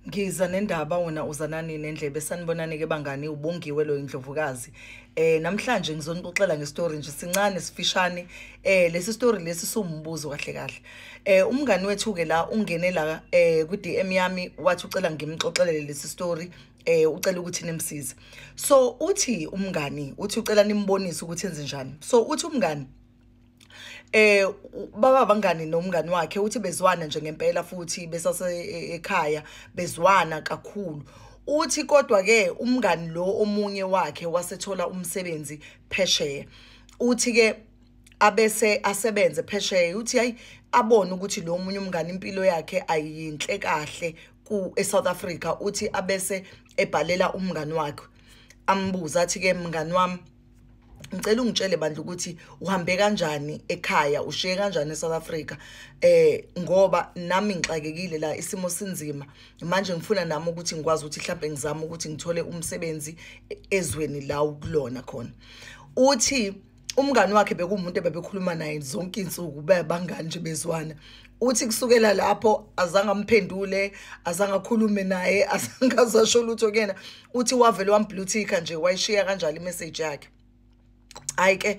Ngiza nendaba wena uza nani nendlebe. Sanibonani ke bangani, uBongiwe lo indlovukazi. Namhlanje ngizonixoxela ngestory nje sincane sifishane. Lesi story lesi siwumbuzo kahle kahle. Umngani wethu ke la ungene la ku DM yami wathi ucela ngimxoxelele lesi story. Ucela ukuthi nimsize. So uthi umngani, uthi ucela nimbonise ukuthi enze njani. So uthi umngani baba bangani nomngani wakhe, uthi bezwana nje ngempela futhi besase ekhaya bezwana kakhulu. Uthi kodwa ke umngani lo omunye wakhe wasethola umsebenzi phesheya. Uthi ke abese asebenze phesheya, uthi hayi abone ukuthi lo munye umngani impilo yakhe ayinhle kahle ku eSouth Africa. Uthi abese ebhalela umngani wakhe ambuza athi ke, mngani wami, ngicela ungitshele bandla ukuthi uhambe kanjani ekhaya, ushiye kanjani eSouth Africa, ngoba nami ngixakekile la, isimo sinzima manje, ngifuna nami ukuthi ngikwazi ukuthi mhlawumbe ngizame ukuthi ngithole umsebenzi ezweni la ukulona khona. Uthi umngani wakhe bekuwumuntu ebebekhuluma naye zonke insuku, bebangani nje bezwana. Uthi kusukela lapho azange amphendule, azange akhulume naye, azange azasho lutho kuyena. Uthi wavele wamblue tick nje, wayishiya kanjalo imessage yakhe. Hayi ke,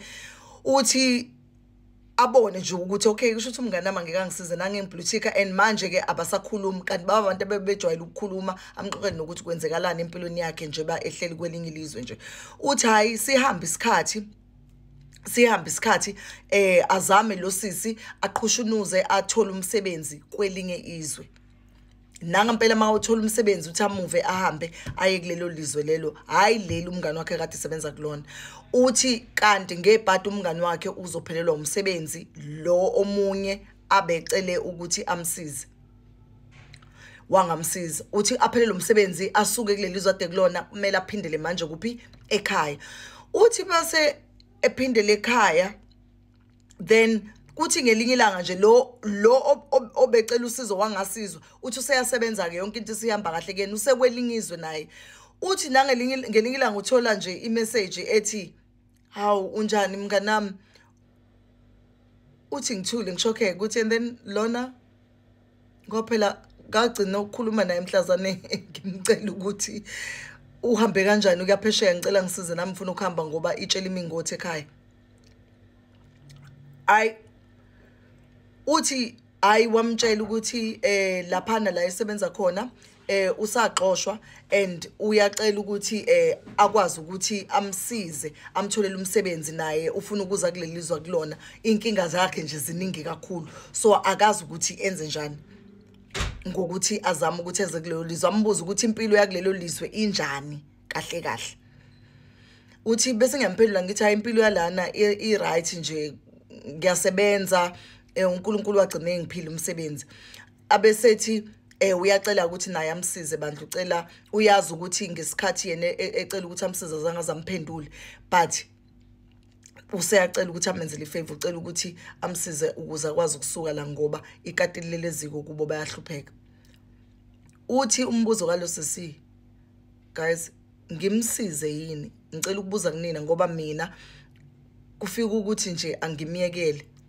uthi abone nje ukuthi okay, kusho ukuthi umngane nami angeke angisize nange-blue tick, and manje ke abasakhulumi, kanti baba abantu abebejwayele ukukhuluma, amxoxele nokuthi kwenzekalani empilweni yakhe nje ba ehleli kwelinye ilizwe nje. Uthi hayi, sihambe isikhathi, sihambe isikhathi, azame lo sisi aqhushunuze athole umsebenzi kwelinye izwe. Nangempela uma uthola umsebenzi, uthi amuve ahambe aye kulelo lizwe lelo, hayi leli umngani wakhe kade esebenza kulona. Uthi kanti ngebhadi umngani wakhe uzophelelwa umsebenzi lo omunye abecele ukuthi amsize, wangamsiza. Uthi aphelele umsebenzi, asuke kuleli zwe ade kulona, kumele aphindele manje kuphi? Ekhaya. Uthi base ephindele ekhaya, then kuthi ngelinye ilanga nje lo obecela usizo wangasizwa, uthi useyasebenza ke, yonke into isihamba kahle kuyena, usekwelinye izwe naye. Uthi nangelinye ngelinye ilanga uthola nje imessage ethi, "Hawu, unjani mnganami?" Uthi ngithule ngishokheke ukuthi and then lona ngoba phela ngagcina ukukhuluma naye mhlazane ngimcela ukuthi uhambe kanjani ukuya phesheya, ngicela ngisize nami, ngifuna ukuhamba ngoba itshela imingothi ekhaya. Ayi, uthi hayi, wamtshela ukuthi laphana la esebenza khona usaxoshwa and uyacela ukuthi akwazi ukuthi amsize amtholele umsebenzi, naye ufuna ukuza kuleli lizwe kulona, inkinga zakhe nje ziningi kakhulu, so akazi ukuthi enze njani ngokuthi azame ukuthi eze kulelo lizwe. Ambuze ukuthi impilo yakulelo lizwe injani kahle kahle. Uthi bese ngiyamphendula ngithi hayi, impilo yalana i-right nje, ngiyasebenza, uNkulunkulu wagcine ngiphila umsebenzi. Abesethi uyacela ukuthi naye amsize bandla, ucela, uyazi ukuthi ngesikhathi yena ecela ukuthi amsize azange azamphendule, but useyacela ukuthi amenzele ifavor, ucela ukuthi amsize ukuze akwazi ukusuka la ngoba ikati lilele eziko kubo, bayahlupheka. Uthi umbuzo kalo sisi, guys, ngimsize yini? Ngicela ukubuza kunina ngoba mina kufika ukuthi nje angimiyekele.